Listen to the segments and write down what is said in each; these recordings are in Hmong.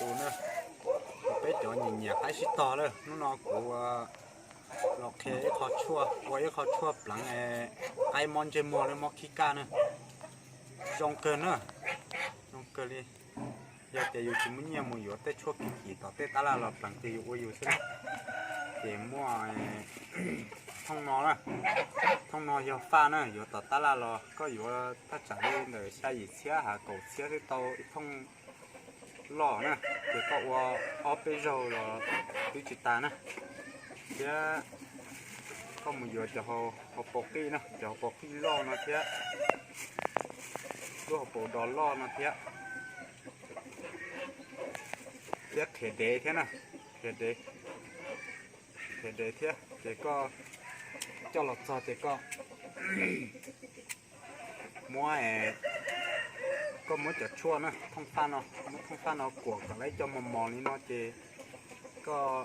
Tus na, peb cov nyiam nyiam qaib sib tog lawm, hnub no kuv los qhia ib qho tshuaj, ua ib qho tshuaj pleev qaib mob ntsej muag lub mob khib kaj na. Zoo kawg na, zoo kawg li. Yog tias yus tsis muaj nyiaj mus yuav tej tshuaj kim kim tom tej tab laj los pleev ces yus ua yus xwb. Ces muaj thooj no na, thooj no yog faj na, yuav tom tab laj los koj yuav thaj tsam li ntawm xya yim txhiab has kaum txhiab twb tau ib thooj loj na, ces koj ua ob peb zaug los twb tsis tas na. Thiab koj mus yuav cov hauv paus qij na, cov hauv paus qij loj no thiab, lub hauv paus dos loj no thiab, thiab qhiav dev thiab na, qhiav dev, qhiav dev thiab ces koj coj los txog ces koj muab, koj muab cov tshuaj na, thooj faj no, muab thooj faj no kuam kom lawv cov mos mos li no ces koj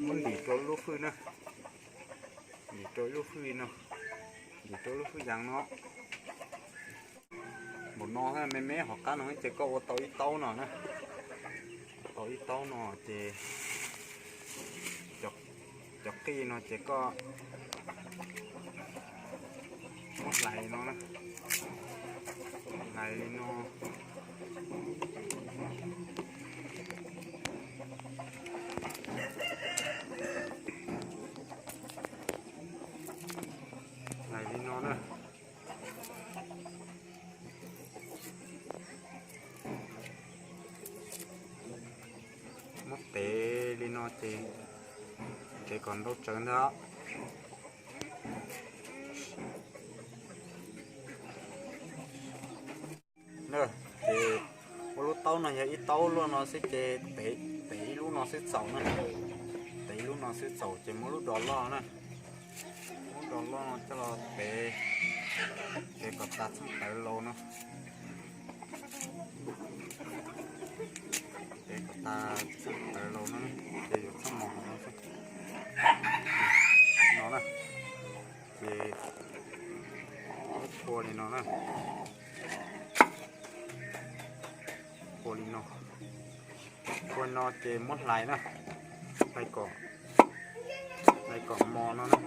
muab ntim rau lub fwj na, ntim rau lub fwj li no, ntim rau lub fwj yas no. Npaum no me me hom qab no ces koj ua tau ib taub no na, ua tau ib taub no ces cov qij no ces koj muab hlais li no na, hlais li no, hlais li no na. Muab tev li no ces tev kom ntau tsawv ntag. Ces ua lub taub no yog ib taub luaj no xwb ces tev ib lub no xwb txaus na. Tev ib lub no xwb txaus ces muab lub dos loj na, muab dos loj no coj los tev, tev kom tas txheej tawv laus no. Tev kom tas txheej tawv laus no ces yuav txhob mos no xwb. No na, ces muab phua li no na. Phua li no, phua no ces muab hlais na, hlais kom, hlais kom mos no na.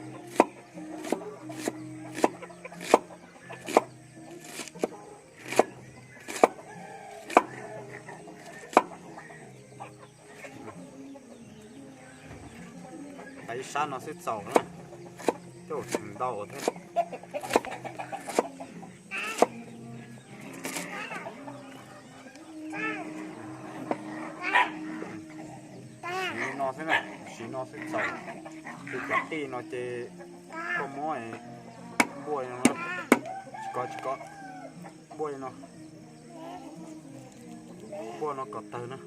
Hlais ib sab no xwb txaus na, coj tsis ntau thiab. Siv li no xwb na, siv no xwb txaus. Ces cov qij no ces koj muab npuaj li no, tsis kov tsis kov, npuaj li no, npuaj no kom tawg na.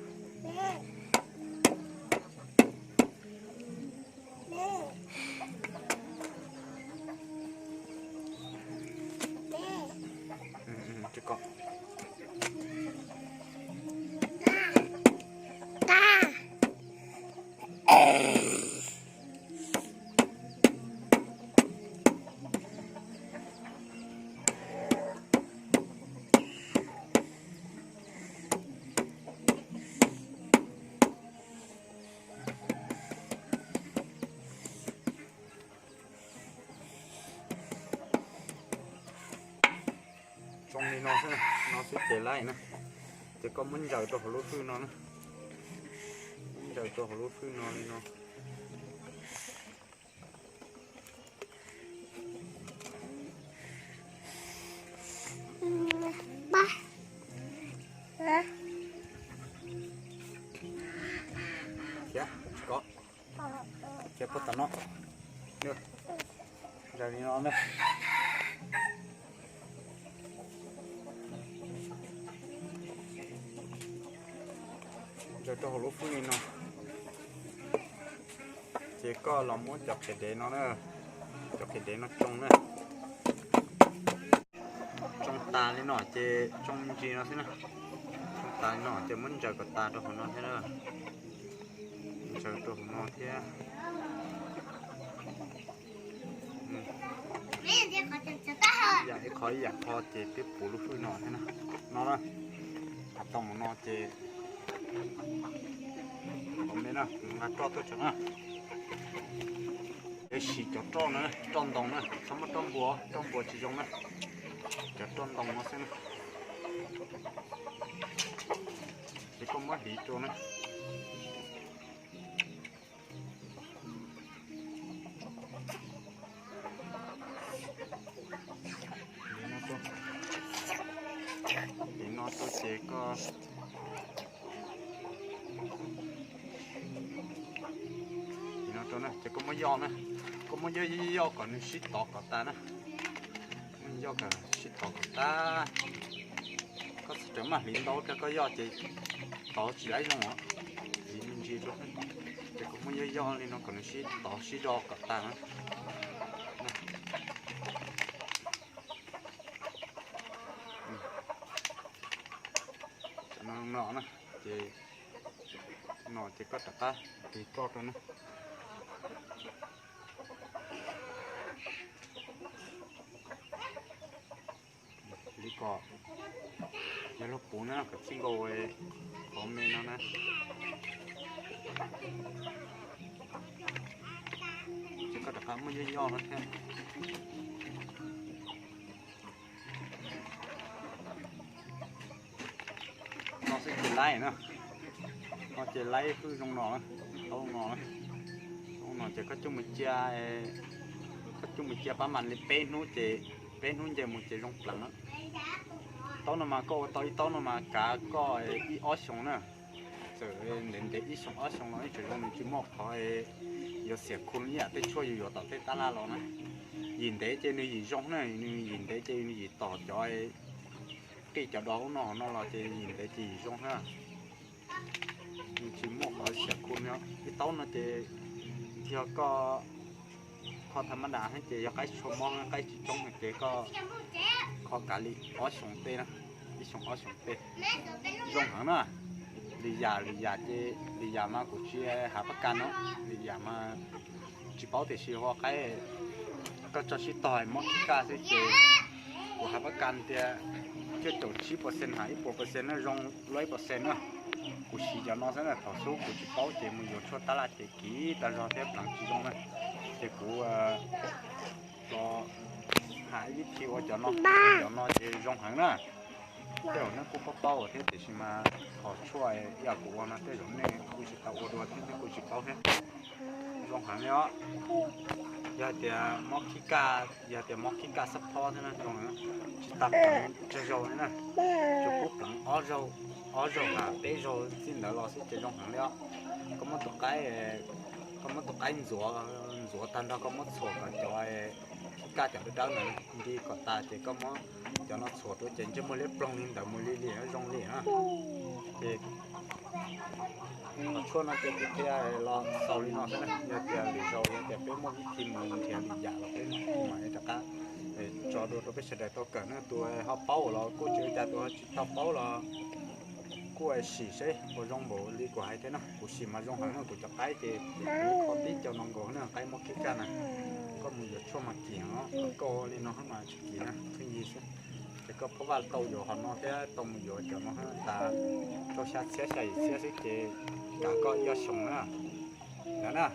Tsoo li no xwb, no xwb ces laib na. Ces koj muab ntsaws rau hauv lub fwj no na. Muab ntsaws rau hauv lub fwj no li no. Khiav, tsis kov. Khiav puag tom no. Ntsaws li no na. Ntsaws rau hauv lub fwj li no. Ces koj los muab cov qhiav dev no na, cov qhiav dev no tsoo na. Tsoo tas li no ces tsoo me ntsis no xwb na. Tsoo tas li no ces muab ntsaws kom tas rau hauv no thiab na. Ntsaws rau hauv no thiab. Ib yam ib qho ib yam qho ces twb puv lub fwj no thiab na. No na, tau mus no ces Qhov me na, nqa roj tuaj tso na. Yuav siv cov roj na, roj ntoo na, txhob muab roj npua, roj npua tsis zoo na. Cov roj ntoo no xwb na. Ces koj muab hliv rau na. Hliv no rau ces koj, hliv no rau na ces koj muab yoj na, koj muab yoj yoj kom nws sib tov kom tas na. Muab yoj kom sib tov kom tas. Koj txhob rawm maj hliv ntau rau koj yoj ces tov tsis laib zoo os. Hliv me ntsis rau, ces koj muab yoj yoj li no kom nws sib tov sib do kom tas na. No no na, ces no ces koj rov qab tig roj rau na. Li kom yog luag puv na kom txij nkaus qhov me no na. Ces koj rov qab muab yoj yoj no thiab. No xwb ces laib na. No ces laib hwj zoo no, tau no, tau no ces koj coj mus cia, koj coj mus cia pab mas li peb hnub ces, peb hnub nce mus ces zoo pleev na. Taub no mas koj ua tau ib taub no mas kav koj ib ob xyoos na. Txawm ntev ntev ib xyoos ob xyoos los yeej tseem zoo, nws tsis muaj qhov yuav xiam khu ib yam tej tshuaj yus yuav tom tej tab laj los na. Yim ntev ces nws yim zoo na, nws yim ntev ces nws yim tom cov qij cov do ub no no los ces yim ntev ces yim zoo na. Nws tsis muaj qhov xiam khu no. Ib taub no ces yog koj kho tha mab das ces yog qaib tshua mob qaib tsis coob ces koj kho kav li ob xyoos tej na, ib xyoos ob xyoos tej zoo heev na. Lwm yam, lwm yam ces, lwm yam mas kuv tsis hais pab kas no, lwm yam mas tsis paub tiam sis ua qaib koj tso sib tog mob khib kaj xwb ces kuv hais pab kas tias cuaj caum tsib percent hab ib puas percent na zoo luaj ib percent na. Kuv siv cov no xwb na, thaum xub kuv tsis paub ces mus yuav tshuaj tab laj ces kiv tag zog thiab pleev tsis zoo na. Ces kuv los hais ib vib thi ua cov no, cov no ces zoo heev na. Tej zaum nej kuj paub paub thiab tiam sis mas thaum tshuaj ib yam kuv ua no tej zaum nej kuj tsis tau ua dua thiab nej kuj tsis paub thiab. Zoo heev li os. Yog tias mob khib kaj, yog tias mob khib kaj xab phob thiab na zoo heev, tsis tas pleev tsawg zaug li na. Tsuas pub pleev ob zaug, ob zaug hab peb zaug txij ntawd los xwb ces zoo heev li os. Koj muab tus qaib, koj muab tus qaib ntxuav, ntxuav tag nrho koj muab txhuam kom cov khib kaj cov dawb dawb ntawd nti kom tas ces koj muab cov no txhuam rau ces ntsej muag liab ploog li ntawd mus li li zoo li na. Ces qhov tshuaj no ces kuv thiaj los xaus li no xwb na. Yog tias lwm zaus yog tias peb muaj vib thi mus nrhiav lwm yam los peb mam rov qab tso dua rau peb sawv daws tau kawm na. Tus ho paub los kuj tsis ua cas, tus ho tsis tau paub los kuj sim seb puas zoo npaum li kuv hais thiab na. Kuv sim mas zoo heev na, kuv cov qaib ces kuv kho tib co no nkaus na, qaib mob khib kaj na. Koj mus yuav tshuaj mas kim os, koj li no mas tsis kim na, pheej yig xwb. Ces koj phob vaj tau yuav qhov no thiab tau mus yuav cov no tas rau xya txhiab xya yim txhiab xwb ces kav koj ib ob xyoos na. Ntawd na.